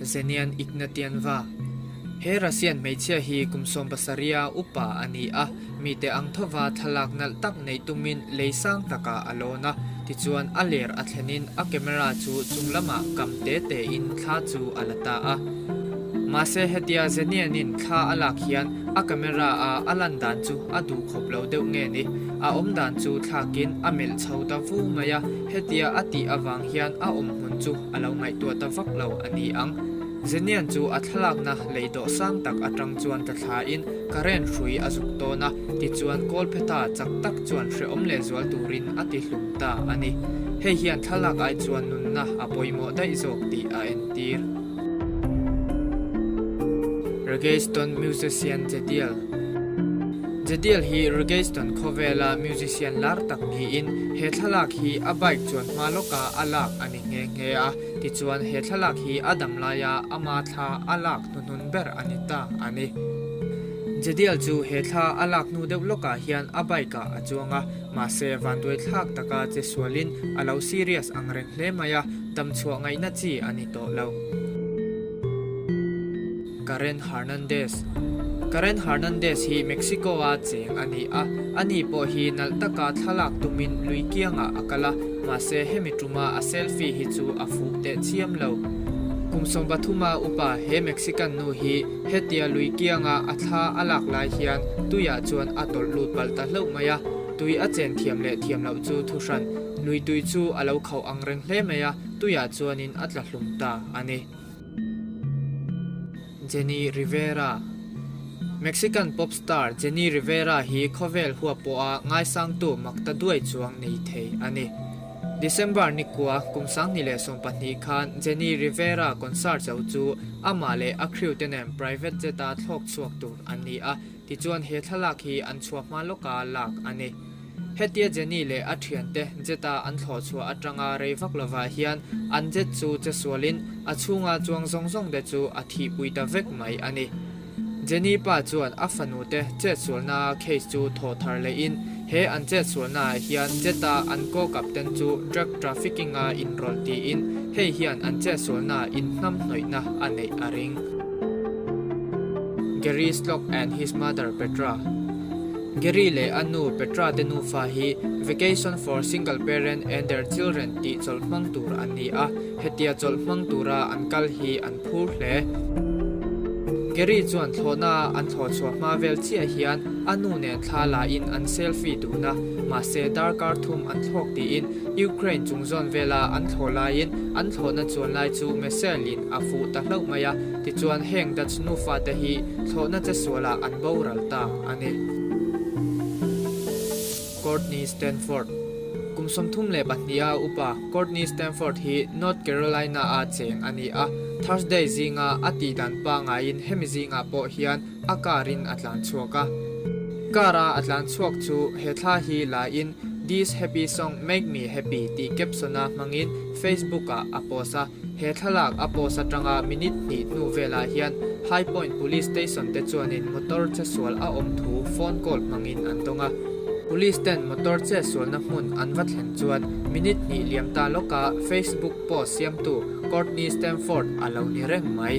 Zenian Ignatianva. He Russian hmeichhia hi kum 70a upa a ni a, mite ang thova thlalak nalh tak neih tumin lei sang takah a lawn a, tichuan a ler a thlenin a camera chu chung lamah kam te tein thla chu a la ta a. Mahse hetia Zenianin thla a lak hian a camera a a lan dan chu a duh khawp lo deuh nge ni, a awm dan chu thlakin a melh chho ta vu mai a, hetia a tih avang hian a awm hmun chu a lo ngaihtuah ta vak lo a ni ang. Zenian chu a thlalakna lei dawh sang tak atang chuan tla thlain current hrui a zuk tawn a, tichuan kawlphetha chak tak chuan hrehawm lehzual turin a ti hlum ta a ni. Hei hian thlalak ai chuan nunna a pawimawh daih zawk tih a entir. Reggaeston musician Jediel Jediel hi Reggaeston khawvela musician lar tak niin he thlalak hi a bike chuan hma lawka a lak a ni nghe nghe a. Tichuan he thlalak hi a dam laia ama thla a lak hnuhnun ber a ni ta a ni. Jediel chu he thla a lak hnu deuh lawkah hian a bike ah a chuang a, mahse vanduai thlak taka che sualin a lo serious ang reng hle mai a, damchhuah ngaihna chi a ni tawh lo. Karen Hernandez Karen Hernandez hi Mexico-a cheng a ni a, ani pawh hi nalh taka thlalak tumin lui kiangah a kal a, mahse hemi tuma a selfie hi chu a fuh teh chiam lo. Kum 33 upa he Mexican nu hi hetia lui kianga a thla a lak lai hian tuiah chuan a tawlh lut palh ta hlauh mai a, tui a chen thiam leh thiam loh chu thuhran lui tui chu a lo khauh ang reng hle mai a, tuiah chuanin a tla hlum ta a ni. Jenny Rivera Mexican pop star Jenny Rivera hi khawvel huap pawha ngaisangtu makta duai chuang nei thei a ni. December nikua kum 2012 khan Jenny Rivera concert zo chu amah leh a crew te nen private jet-a thlawk chhuak tur an ni a, tichuan he thlalak hi an chhuah hma lawka lak a ni. Hetia Jenny leh a thiante jet-a an thlawh chhuah atanga rei vak lovah hian an jet chu che sualin a chhunga chuang zawng zawng te chu a thihpui ta vek mai a ni. Jenny pa chuan a fanu te chetsualna case chu thawh thar lehin he an chetsualna ah hian jet-a an co-captain chu drug trafficking-a inrawlh tiin hei hian an chetsualna inhnamhnawihna a neih a ring. Gary Slock and his mother Petra. Gary leh a nu Petra te nufa hi Vacation for Single Parent and Their Children tih chawlh hmang tur an ni a, hetia chawlh hmang tura an kal hi an phur hle. Gary chuan thlawhna an thlawh chhuah hma vel chiah hian a nu nen thla la in an selfie dun a, mahse darkar thum an thlawk tiin Ukraine chung zawn vela an thlawh laiin an thlawhna chuan lai chu missile in a fuh ta hlauh mai a, tichuan heng Dutch nufa te hi thlawhna che sualah an boral ta. a ni. Courtney Stanford Kum 32 a upa Courtney Stanford hi North Carolina-a cheng a ni a, Thursday zinga a tih dan pangaiin hemi zingah pawh hian a car-in a tlan chhuak a. Car-a a tlan chhuak chu he thla hi laiin This happy song make me happy tih caption-a hmangin Facebook-ah a post a. He thlalak a post atanga minute hnih hnu velah hian High Point Police Station te chuanin motor che sual a awm thu phone call hmangin an dawng a. Police ten motor che sualna hmun an va thlen chuan minute hnih liam ta lawka Facebook post siamtu Courtney Stamford a lo ni reng mai.